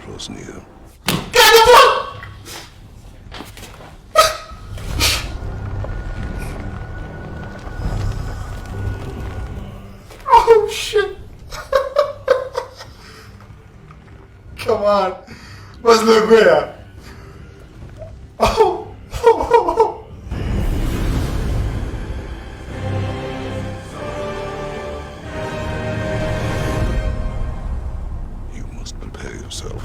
Draws near. Oh shit! Come on. بەس لۆگۆیە. Oh. You must prepare yourself.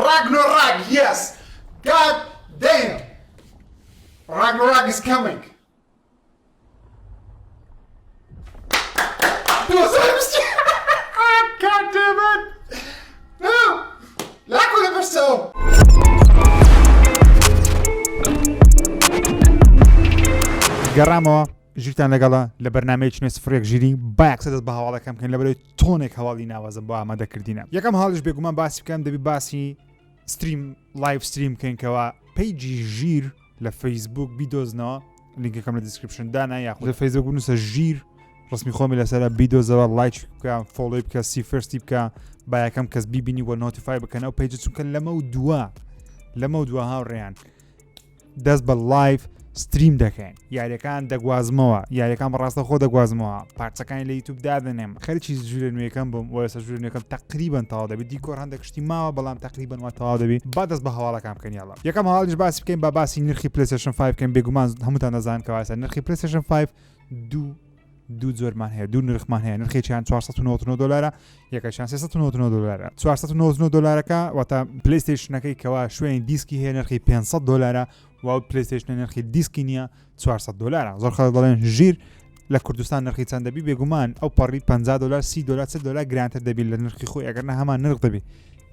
Ragnarok, yes! God damn! Ragnarok is coming! God damn it! No! لاکو لەبەرچاوم. گەڕامەوە ژیرتان لەگەڵە لە بەرنمەیەکی نوێ سفرێک ژیری با یەکسەر دەست بە هەواڵەکەم بکەین لەبەرەوەی تۆنێک هەواڵی ناوازم بۆ ئامادەکردینە یەکەم هەواڵیش بێگومان باسی بکەم دەبی باسی stream live stream بکەین کەوا page ی ژیر لە فەیسبوک بیدۆزنەوە لینکەکەم لە description دانا یاخود لە فەیسبوک بنووسە ژیر ڕسمی خۆمی لەسەر بیدۆزەوە لایک بکە follow ی بکە see first ی بکە با یەکەم کەس بیبینی وە notify بکەن ئەو page چونکە لەمە و دووە لەمە دووە هاوڕێیان دەست بە live stream دەکەین یاریەکان دەگوازمەوە یاریەکان بەڕاستە خۆ دەگوازمەوە پارچەکانی لە یوتوب دادەنێم خەرکی ژوورە نوێەکەم بم وەسە ژوورە نوێەکەم تقریبان تەواو دەبی دیکۆر هەندێک شتی ماوە بەڵام تقریبان وا تەواو دەبی با دەست بە هەواڵەکان بکەن یاڵا یەکەم هەواڵیش باسی بکەین با باسی نرخی پلەیستەیشن 5 بکەین بێگومان هەمووتان دەزان کەوا ئێستا نرخی پلەیستەیشن 5 دوو دوو جۆرمان هەیە دوو نرخمان هەیە نرخێکیان 499 دلارە یەکەشیان 399 دلارە 499 دلارەکە واتە پلیستیشنەکەی کەوا شوێنی دیسکی هەیە نرخی 500 دلارە و پلیستیشنە نرخی دیسکی نییە 400 دلارە زۆر خەڵک دەڵێن ژیر لە کوردستان نرخی چەند دەبی بێگومان ئەو پەڕی 50 دلار 30 دلار 40 دلار گرانتر دەبی لە نرخی خۆی ئەگەر نە هەمان نرخ دەبی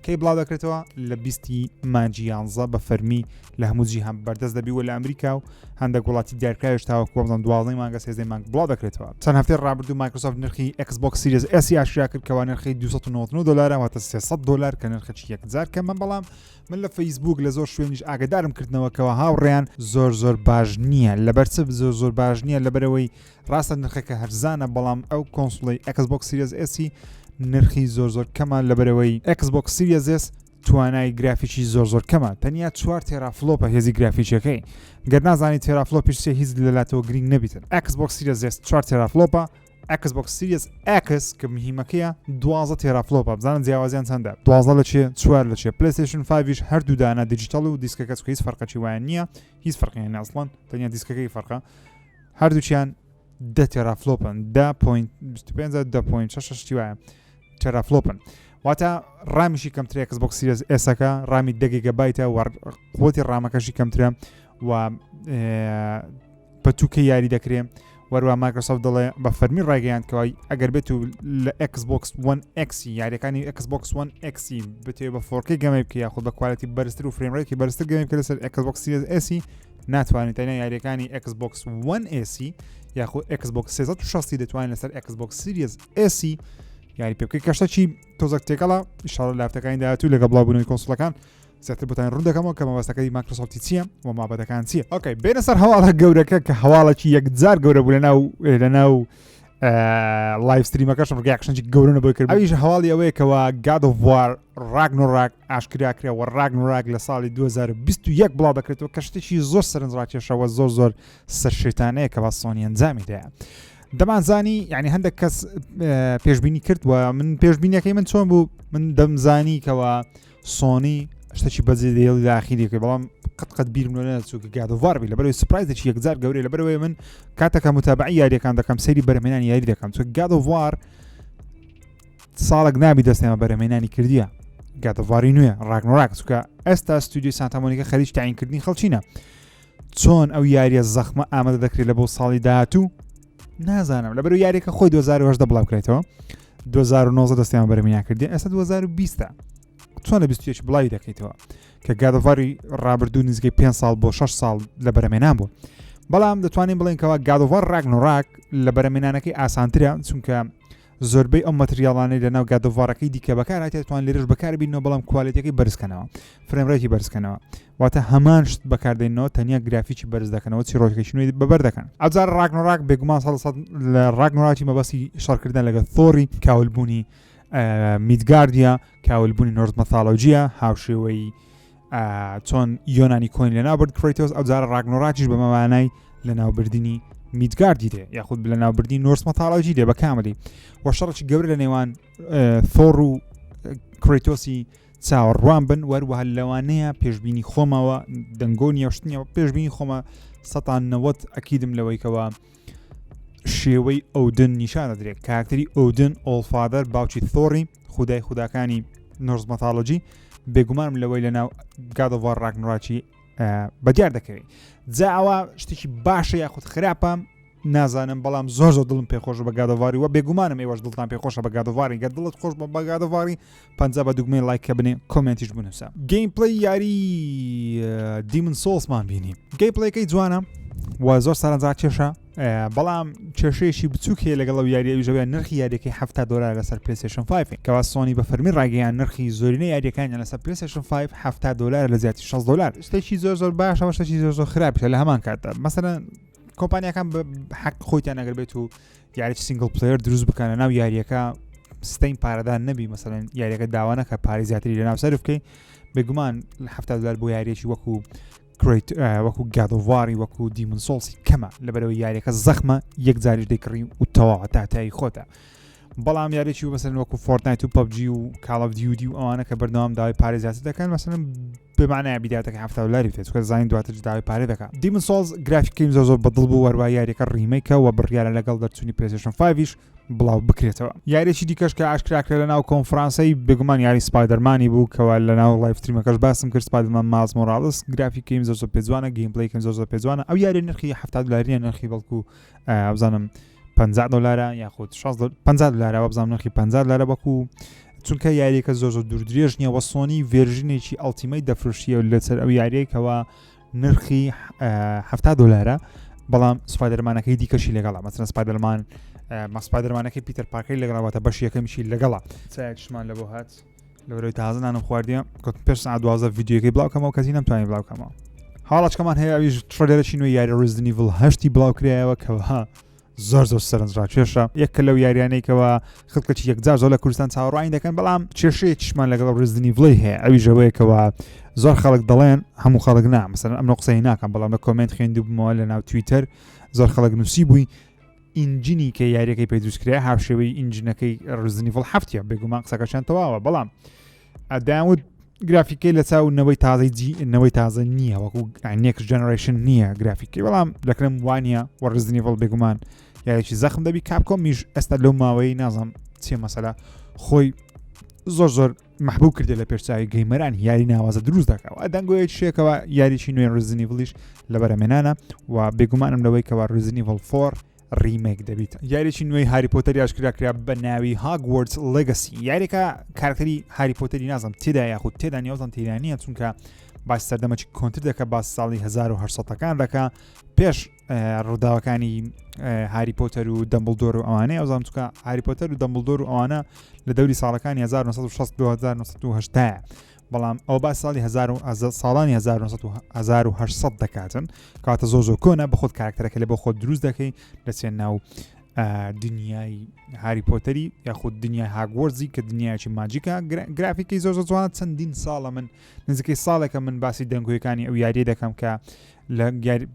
کەی بڵاو دەکرێتەوە؟ لە بیستی مانگی یانزە بە فەرمی لە هەموو جیهان بەردەست دەبی و لە ئەمریکا و هەندێک وڵاتی دیارکراویش تاوەکو وەبزانم دوازدەی مانگە سێزدەی مانگ بڵاو دەکرێتەوە. چەند هەفتەی ڕابردوو مایکرۆسۆفت نرخی ئێکس بۆکس سیریز ئێسی ئاشکرا کرد کەوا نرخی 299 دۆلارە واتە 300 دۆلار کە نرخێکی یەکجار کەمە بەڵام من لە فەیسبوک لە زۆر شوێنیش ئاگدارم کردنەوە کەوا هاوڕێیان زۆر زۆر باش نییە لەبەر چ زۆر زۆر باش نییە لەبەرەوەی ڕاستە نرخەکە هەرزانە بەڵام ئەو console ەی ئێکس بۆکس سیریز ئێسی نرخی زۆر زۆر کەمە لەبەرەوەی ئێکس بۆکس سیریز ئێس توانای گرافیکی زۆر زۆر کەمە تەنیا چوار teraflop ە هێزی گرافیکیەکەی گەر نازانی teraflop یش چیە هیچ لەلاتەوە گرنگ نەبیتن ئێکس بۆکس سیریز ئێس چوار teraflop ە ئێکس بۆکس سیریز ئێکس کە مهمەکەیە دوازدە teraflop ە بزانە جیاوازیان چەندە دوازدە لە چێ چوار لە چێ پلەیستەیشن 5یش هەردوو دانە digital و دیسکەکە چونکە هیچ فەرقەکی وایان نییە هیچ فەرقیان نییە ئەسڵەن تەنیا دیسکەکەی فەرقە هەردووکیان دە teraflop ن دە point 25 دە point شەش شتی وایە teraflop ن واتە ڕامیشی کەمترە ئێکس بۆکس سیریز ئێسەکە ڕامی دە گیگابایتە و قوتی ڕامەکەشی کەمترە و بە 2K یاری دەکرێ وەروە مایکرۆسۆفت دەڵێ بە فەرمی ڕایگەیاند کەوای ئەگەر بێت و لە ئێکس بۆکس 1 ئێکسی یاریەکانی ئێکس بۆکس 1 ئێکسی بتێ بە 4K game ی بکە یاخود بە quality بەرزتر و frame rate ی بەرزتر game ی بکە لەسەر ئێکس بۆکس سیریز ئێسی ناتوانێت تەنیا یاریەکانی ئێکس بۆکس 1 ئێسی یاخود ئێکس بۆکس 360 دەتوانێت لەسەر ئێکس بۆکس سیریز ئێسی یاری پێ بکەیت کە شتێکی تۆزەک تێکەڵە ئیشاڵە لە هەفتەکانی داهاتوو لەگەڵ بڵاوبوونەوەی console ەکان زیاتر بۆتان ڕوون دەکەمەوە کە مەبەستەکەی مایکرۆسۆفتی چییە و مابەتەکان چییە okay بێنە سەر هەواڵە گەورەکە کە هەواڵێکی یەکجار گەورە بوو لەناو لەناو live stream ەکەشم reaction ی گەورە بۆی کرد ئەویش هەواڵی ئەوەیە کەوا گاد ئۆف وار ڕاگنۆراک ئاشکرا کرا و ڕاگنۆراک لە ساڵی 2021 بڵاو دەکرێتەوە کە شتێکی زۆر سەرنجڕاکێشەوە زۆر زۆر سەرشێتانەیە کەوا سۆنی ئەنجامی دایە دەمانزانی یعنی هەندێک کەس پێشبینی کرد و من پێشبینیەکەی من چۆن بوو من دەمزانی کەوا سۆنی شتێکی بەجێ دێڵی لە ئاخیریەکەی بەڵام قەت قەت بیرم لۆ نەچوو کە گاد ئۆف وار بی لەبەرەوەی surprise ێکی یەکجار گەورەیە لەبەرەوەی من کاتێکە متابعی یاریەکان دەکەم سەیری بەرهەمهێنانی یاری دەکەم چونکە گاد ئۆف وار ساڵێک نابی دەستێمە بەرهەمهێنانی کردیە گاد ئۆف واری نوێ ڕاگنۆراک چونکە ئێستا ستودیۆی سانتامۆنیکە خەریکی تاینکردنی خەڵکینە چۆن ئەو یاریە زەخمە ئامادە دەکرێت لە بۆ ساڵی داهاتوو نازانم لەبەر یاریەکە خۆی 2010 بڵاو کرێتەوە 2019 دەستیان بەرەمیان کردی ئێستا 2020 چۆن لە 21 بڵاوی دەکەیتەوە کە گادۆڤاری ڕابردوو نزیکەی 5 ساڵ بۆ 6 ساڵ لە بەرەمێنان بوو بەڵام دەتوانین بڵێن کەوا گادۆڤار ڕاگنۆراک لە بەرەمێنانەکەی ئاسانترە چونکە زۆربەی ئەو material انەی لەناو گادۆڤارەکەی دیکە بەکارهاتیە دەتوان لێرەش بەکاربینەوە بەڵام quality ەکەی بەرزکەنەوە frame rate ی بەرزکەنەوە واتە هەمان شت بەکاردێنەوە تەنیا گرافیکی بەرز دەکەنەوە چیرۆکێکی نوێ بەبەر دەکەن ئەجار ڕاگنۆراک بێگومان سەد سەد لە ڕاگنۆراکی مەبەستی شەڕکردن لەگەڵ ثۆری کاولبوونی. میدگاردیە کاولبوونی Norse mythology ە هاوشێوەی چۆن یۆنانی کۆین لەناوبرد کرەیتۆس ئەو جارە ڕاگنۆراکیش بە مەمانای لەناوبردنی میدگاردی دێ یاخود لەناوبردنی Norse mythology دێ بە کاملی وە شەڕێکی گەورە لە نێوان ثۆر و کرەیتۆسی چاوەڕوان بن وەروەها لەوانەیە پێشبینی خۆمەوە دەنگۆ نیە شتنیەوە پێشبینی خۆمە سەتان نەوەت ئەکیدم لەوەی کەوا شێوەی ئەودن نیشان دەدرێت کاکتری ئەودن Allfather باوکی ثۆڕی خودای خوداکانی Norse mythology بێگومانم لەوەی لە ناو God of War ڕاگنڕاکی بە دیار دەکەوێت جا ئەوە شتێکی باشە یاخود خراپە نازانم بەڵام زۆر زۆر دڵم پێخۆش بە God of War ی و بێگومانم ئێوەش دڵتان پێخۆشە بە God of War ی گەر دڵت خۆش بە بە God of War ی پەنجا بە دوگمەی لایک کە بنێ comment یش بنووسە. gameplay یاری Demon's Souls مان بینی gameplay ەکەی جوانە و زۆر سەرنجڕاکێشە بەڵام کێشەیەکی بچووک هەیە لەگەڵ ئەو یاریە ئەویش ئەوەیە نرخی یاریەکەی 70 دلار لەسەر PlayStation 5 کەوا سۆنی بە فەرمی ڕاگەیان نرخی زۆرینە یاریەکانیان لەسەر PlayStation 5 70 دلار لە زیاتر 60 دلار شتێکی زۆر زۆر باشە و شتێکی زۆر زۆر خراپیشە لە هەمان کاتدا مەسەلەن کۆمپانیاکان بە حەق خۆیتان ئەگەر بێت و یاریی single player دروست بکەن لە ناو یاریەکە ستەین پارەدان نەبی مەسەلەن یاریەکە داوا نەکە پارەی زیاتری لە ناو سەرف بکەی بێگومان لە 70 دلار بۆ یاریەکی وەکو کرێت وەکو God of War ی وەکو Demon's Souls ی کەمە لەبەرەوەی یاریەکە زەخمە یەک جاریش دەیکڕی و تەواوە تاتایی خۆتە بەڵام یاریی مەسەن وەکو Fortnite و PUBG و Call of Duty و ئەوانە کە بەردەوام داوای پارەی زیاتر دەکەن مەسەن بمانای بیداتەکە هەفتا دلاری بێت چونکە زانین دواتر داوای پارە دەکات Demon's Souls گرافیکەی زۆر زۆر بەدڵ بوو وەروە یاریەکە remake ە و بڕیارە لەگەڵ دەرچوونی PlayStation 5 یش بڵاو بکرێتەوە یاریی دیکەش کە ئاشکرا کرا لە ناو کۆنفرانسەی بێگومان یاری Spider-Man ی بوو کەوا لە ناو live stream ەکەش باسم کرد Spider-Man Miles Morales گرافیکەی زۆر زۆر پێجوانە gameplay کەم زۆر زۆر پێجوانە ئەو یاری نرخی 70 دلاریە نرخی بەڵکو بزانم 50 دلارە یاخود 50 دلارە وابزانم نرخی 50 دلارە وەکو چونکە یاریەکە زۆر زۆر دوور درێژ نییە وە سۆنی version ێکی Ultimate دەفرۆشیە لەسەر ئەو یاریەکەوە نرخی 70 دلارە بەڵام Spider-Man ەکەی دیکەشی لەگەڵا مەسەلەن Spider-Man مە Spider-Man ەکەی پیتەر پارکەی لەگەڵاواتە بەش یەکەمیشی لەگەڵا چایەکشمان لە بۆ هات لەبەرەوەی تازە نانم خواردیە گوتم پێش ساعت 12 ڤیدیۆکەی بڵاو کەمەوە کەسی نەمتوانی بڵاو کەمەوە هاڵاچکەمان هەیە ئەویش trailer ێکی نوێی یاری Resident Evil هەشتی بڵاو کرایەوە کەوا زۆر زۆر سەرنجڕاکێشە یەکە لەو یاریانەی کەوا خەڵکێکی یەکجار زۆر لە کوردستان چاوەڕوانی دەکەن بەڵام کێشەیەکیشمان لەگەڵ Resident Evil ی هەیە ئەویش ئەوەیە کەوا زۆر خەڵک دەڵێن هەموو خەڵک نا مەسەلەن ئەمنۆ قسەی ناکەم بەڵام لە comment خوێندبوومەوە لە ناو تویتەر زۆر خەڵک نووسی بووی engine ی کە یاریەکەی پێ دروست کرا هاوشێوەی engine ەکەی Resident Evil هەفتە بێگومان قسەکەشان تەواوە بەڵام داوت گرافیکەی لە چاو نەوەی تازەی جی نەوەی تازە نییە وەکو next generation نییە گرافیکی بەڵام دەکرم وانە وە Resident Evil بێگومان یاریی زەخم دەبی کاپکۆمیش ئێستا لەو ماوەی نازم چیە مەسەلا خۆی زۆر زۆر محبوب کردە لە پێشچوی gamer ان یاری ناوازە دروست دەکەوە دەنگۆیەک شێکەوە یاریی نوێ Resident Evil یش لە بەرەمێنانە و بێگومانم لەوەی کەوا Resident Evil 4 remake دەبیت یاریی نوێی هاری پۆتەری ئاشکرا کرا بە ناوی Hogwarts Legacy یاریەکە کارکتەری هاری پۆتەری نازم تێدا یاخود تێدا نیازان تێدا نییە چونکە باس سەردەمەکی کۆنتر دەکە باس ساڵی 1970ەکان دەکا پێش ڕووداوەکانی هاری پۆتەر و دەمبڵدۆر و ئەوانەیە ئەوزان چکە هاری پۆتەر و دەمبڵدۆر و ئەوانە لە دەوری ساڵەکانی 1960 1970 بەڵام ئەو با ساڵی ساڵانی 1970 دەکاتن کاتە زۆر زۆر کۆنە بە خۆت کارکتەرەکە لە بۆ خۆت دروست دەکەی دەچێن ناو دنیای هاری پۆتەری یاخود دنیای هاگوەرزی کە دنیایکی magic ە گرافیکی زۆر زۆر جوانە چەندین ساڵە من نزیکەی ساڵێکە من باسی دەنگۆیەکانی ئەو یاریە دەکەم کە لە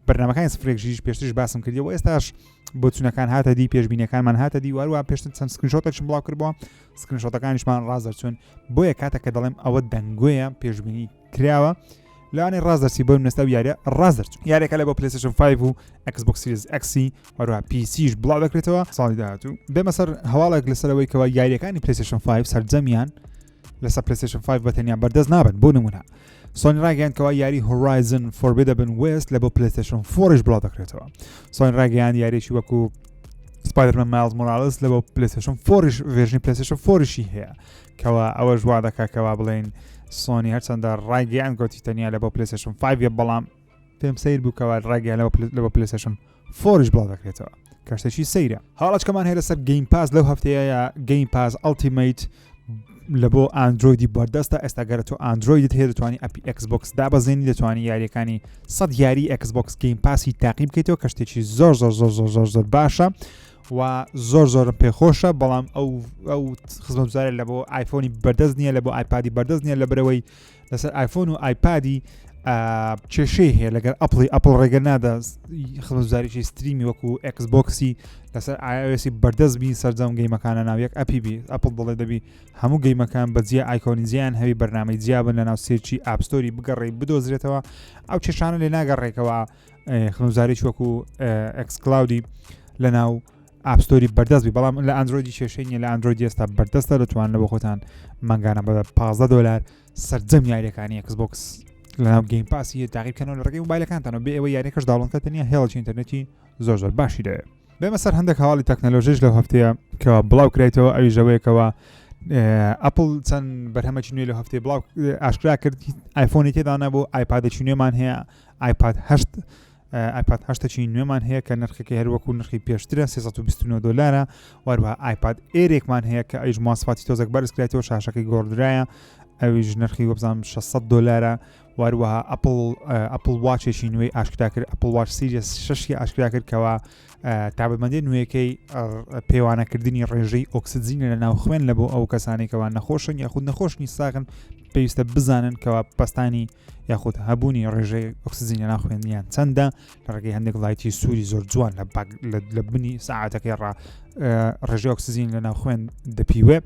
بەرنمەکانی سفرێک ژیش پێشتریش باسم کردیەوە ئێستاش بۆچونەکان هاتە دی پێشبینەکانمان هاتە دی واروە پێشتر چەند screenshot ێکشم بڵاو کردبووە screenshot ەکانیشمان ڕاست دەرچوون بۆیە کاتە کە دەڵێم ئەوە دەنگۆیە پێشبینی کراوە لەوانەیە ڕاست دەرچی بۆ نێستا و یاریە ڕاست دەرچوو یاریەکە لە بۆ PlayStation 5 و Xbox Series X ی هەروەها PC یش بڵاو دەکرێتەوە ساڵی داهاتوو بێمە سەر هەواڵێک لەسەرەوەی کەوا یاریەکانی PlayStation 5 سەرجەمیان لەسەر PlayStation 5 بە تەنیا بەردەست نابن بۆ نمونە سۆنی ڕاگەیان کەوا یاری Horizon Forbidden West لە بۆ PlayStation 4 یش بڵاو دەکرێتەوە سۆنی ڕاگەیان یاریی وەکو Spider-Man Miles Morales لە بۆ PlayStation 4 یش version ی PlayStation 4 یشی هەیە کەوا ئەوەش وا دەکا کەوا بڵێن سۆنی هەرچەندە ڕایگەیان گوتی تەنیا لە بۆ PlayStation 5 یە بەڵام پێم سیر بوو کەوا ڕاگەیان لە بۆ PlayStation 4 یش بڵاو دەکرێتەوە کە شتێکی سەیرە. هەواڵەچکەمان هەیە لەسەر Game Pass لەو هەفتەیە Game Pass Ultimate لە بۆ ئەندرۆیدی بەردەستە ئێستا گەرە تۆ ئەندرۆیدت هەیە دەتوانی ئەپی Xbox دابەزێنی دەتوانی یاریەکانی سەد یاری Xbox Game Pass ی تاقی بکەیتەوە کە شتێکی زۆر زۆر زۆر زۆر زۆر زۆر باشە. و زۆر زۆرم پێخۆشە بەڵام ئەو ئەو خزمەتگوزارە لە بۆ ئایفۆنی بەردەست نییە لە بۆ ئایپادی بەردەست نییە لە برەوەی لەسەر ئایفۆن و ئایپادی کێشەی هەیە لەگەر ئەپڵی ئەپڵ ڕێگە نادا خزمەتگوزاریی stream ی وەکو ئێکس بۆکسی لەسەر iOS ی بەردەست بی سەرجەم game ەکانە ناو یەک app ی بی ئەپڵ دەڵێ دەبی هەموو game ەکان بە جیا icon ی جیان هەوی بەرنامەی جیا بن لە ناو search ی App Store ی بگەڕێی بدۆزرێتەوە ئەو کێشانە لێ ناگەڕێکەوە خزمەتگوزاریی وەکو xCloud ی لە ناو App Store ی بەردەست بی بەڵام لە ئەندرۆیدی کێشەی نیە لە ئەندرۆید ئێستا بەردەستە دەتوان لە بۆ خۆتان مانگانە بە 15 دلار سەرجەم یاریەکانی ئێکس بۆکس لەناو Game Pass ی تاقیبکەنەوە لە ڕێگەی موبایلەکانتانەوە بێ ئەوەی یاریەکەش download کە تەنیا هێڵی ئینتەرنێتی زۆر زۆر باشی دەوێت بێمە سەر هەندێک هەواڵی تەکنەلۆژیش لەو هەفتەیە کە بڵاو کرایتەوە ئەویش ئەوەیەکەوە ئەپل چەند بەرهەمەکی نوێ لە هەفتەی بڵاو ئاشکرا کرد ئایفۆنی تێدا نەبوو ئایپادێکی نوێمان هەیە ئایپاد هەشت ئایپاد هەشتەکی نوێمان هەیە کە نرخەکەی هەروەکو نرخی پێشترە 329 دلارە وەروە ئایپاد ئێرێکمان هەیە کە ئەویش مواسفاتی تۆزێک بەرز کرایتەوە شاشەکەی گۆڕدرایە ئەویش نرخی وەبزانام 600 دلارە واروەها ئەپل ئەپل واچێکی نوێی ئاشکرا کرد ئەپل واچ Series شەشی ئاشکرا کرد کەوا تابەتمەندی نوێیەکەی پێوانەکردنی ڕێژەی ئۆکسجینە لە ناو خوێن لە بۆ ئەو کەسانێکەوە نەخۆشن یاخود نەخۆشنی ساغن پێویستە بزانن کەوا پەستانی یاخود هەبوونی ڕێژەی ئۆکسجین لە ناو خوێنیان چەندە لە ڕێگەی هەندێک light ی سووری زۆر جوان لە لە بنی ساعتەکەی ڕا ڕێژەی ئۆکسجین لە ناو خوێن دەپیوێ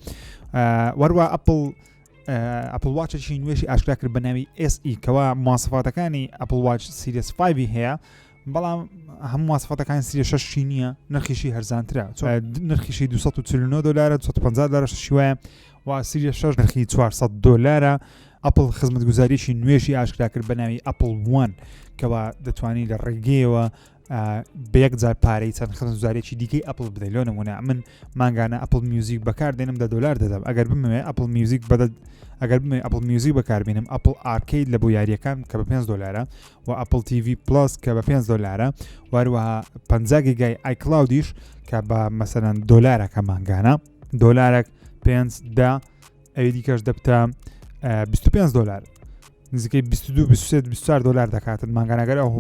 وەروە ئەپل ئەپل واچێکی نوێشی ئاشکرا کرد بە ناوی SE کەوا مواسفاتەکانی ئەپل واچ Series 5 هەیە بەڵام هەموو مواسفاتەکانی Series 6 نییە نرخیشی هەرزانترە نرخیشی 249 دلارە 250 دلارە شی وایە و Series 6 نرخی 400 دلارە ئەپل خزمەتگوزاریی نوێژی ئاشکرا کرد بە ناوی ئەپل وان کەوا دەتوانانی لە ڕێگەیەوە بە یەک جار پارەی چەند خزمەتگوزاریی دیکەی ئەپل بدەیت لۆ نمونە من مانگانە ئەپل میوزیک بەکاردێنم دە دلار دەدەم ئەگەر بمەوێ ئەپل میوزیک بەدە ئەگەر بمێ ئەپل میوزیک بەکاربینم ئەپل ئارکەید لە بۆ یاریەکان کە بە 5 دلارە و ئەپل TV پلس کە بە 5 دلارە واروەها 50 گیگای ئایکلاودیش کە بە مەسەرەن دلارەکە مانگانە دلارێک 5 دە ئەوی دیکەش دەبتە 25 دلار نزیکەی 22 23 24 دلار دەکاتن مانگانەگەر ئەو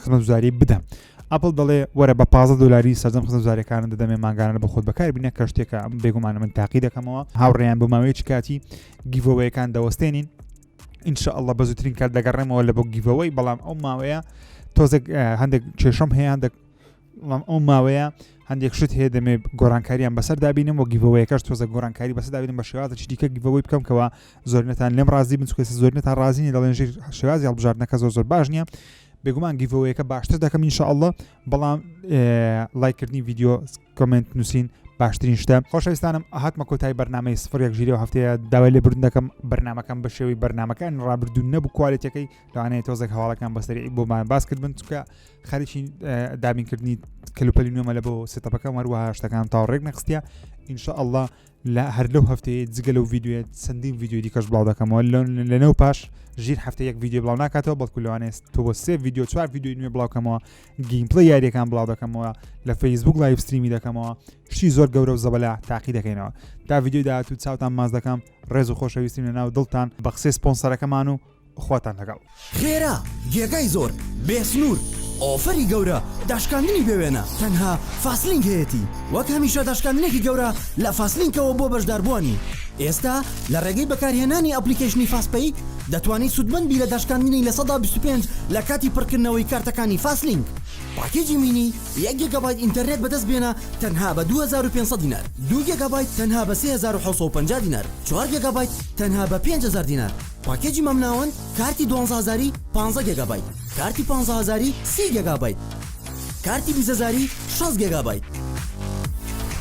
خزمەتگوزاری بدەم ئەپل دەڵێ وەرە بە 15 دلاری سەرجەم خزمەتگوزاریەکانت دەدەمێ مانگانە بە خۆت بەکار بینە کە شتێکە بێگومانە من تاقی دەکەمەوە هاوڕێیان بۆ ماوەیەکی کاتی giveaway ەکان دەوەستێنین إن شاء الله بە زووترین کات دەگەڕێمەوە لە بۆ giveaway بەڵام ئەو ماوەیە تۆزێک هەندێک کێشەم هەیە هەندێک بەڵام ئەو ماوەیە هەندێک شت هەیە دەمێ گۆڕانکاریان بەسەر دابینم و giveaway ەکەش تۆزە گۆڕانکاری بەسەر دابینم بە شێوازێکی دیکە giveaway بکەم کەەوە زۆرنەتان لێم ڕازی بن چونکە زۆرنەتان ڕازی دەڵێن ژیر شێوازی هەڵبژاردنەکە زۆر زۆر باش نییە بێگومان giveaway ەکە باشتر دەکەم إن شاء الله بەڵام لایکردنی ڤیدیۆ comment نووسین باشترین شتە خۆشەویستانم هاتمە کۆتای بەرنامەی سفر یەک ژیری و هەفتەیە داوای لێبوردن دەکەم بەرنامەکەم بە شێوەی بەرنامەکان ڕابردوو نەبوو quality ەکەی لەوانەیە تۆزێک هەواڵەکان بەسەری بۆمان باس کردبن چونکە خەریکی دابینکردنی کەلوپەلی نوێمە لە بۆ setup ەکەم هەروەها شتەکان تا ڕێک نەخستە إن شاء الله لە هەر لەو هەفتەیە جگە لەو ڤیدیۆ چەندین ڤیدیۆ دیکەش بڵاو دەکەمەوە لە نێو پاش ژیر هەفتە یەک ڤیدیۆ بڵاو ناکاتەوە بەڵکو لەوانەیە تۆ بۆ سێ ڤیدیۆ چوار ڤیدیۆی نوێ بڵاوکەمەوە gameplay یاریەکان بڵاو دەکەمەوە لە فەیسبوک live stream ی دەکەمەوە شتی زۆر گەورە و زەبەلا تاقی دەکەینەوە تا ڤیدیۆی داهاتوو چاوتان ماچ دەکەم ڕێز و خۆشەویستیم لە ناو دڵتان بە قسەی سپۆنسەرەکەمان و خواتان لەگەڵ. خێرا، گێگای زۆر، بێ سنوور، offer ی گەورە، داشکاندنی بێ وێنە، تەنها فاسلینک هەیەتی. وەک هەمیشە داشکاندنێکی گەورە لە فاسلینکەوە بۆ بەشداربووانی. ئێستا لە ڕێگەی بەکارهێنانی ئەپلیکەیشنی فاستپەی دەتوانیت سوودمەند بی لە داشکاندنی 25% لە کاتی پڕکردنەوەی کارتەکانی فاسلینک. پاکێجی mini یەک گێگابایت ئینتەرنێت بەدەست بێنە تەنها بە 2500 دینار، دوو گێگابایت تەنها بە 3750 دینار، چوار گێگابایت تەنها بە 5000 دینار. پاکێجی مامناوەند کارتی دوانزە هەزاری پانزە گێگابایت کارتی پانزە هەزاری سی گێگابایت کارتی 20 هەزاری 60 گێگابایت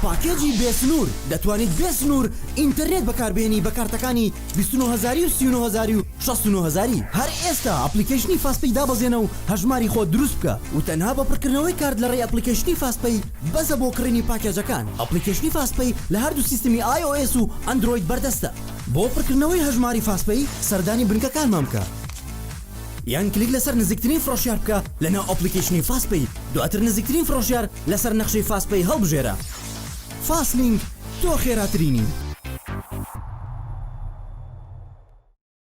پاکێجی بێ سنوور دەتوانیت بێ سنوور ئینتەرنێت بەکاربهێنی بە کارتەکانی 29 هەزاری و 39 هەزاری و 69 هەزاری هەر ئێستا ئەپلیکەیشنی فاستپەی دابەزێنە و هەژماری خۆت دروست بکە و تەنها بە پڕکردنەوەی کارت لە ڕێی ئەپلیکەیشنی فاستپەی بەسە بۆ کڕینی پاکێجەکان ئەپلیکەیشنی فاستپەی لە هەردوو سیستمی iOS و ئەندرۆید بەردەستە. بۆ پڕکردنەوەی هەژماری فاستپەی سەردانی بنکەکانمان بکە یان کلیک لەسەر نزیکترین فرۆشیار بکە لەناو ئەپڵیکەیشنی فاستپەی دواتر نزیکترین فرۆشیار لەسەر نەخشەی فاستپەی هەڵبژێرە. فاستلینک تۆ خێراترینی.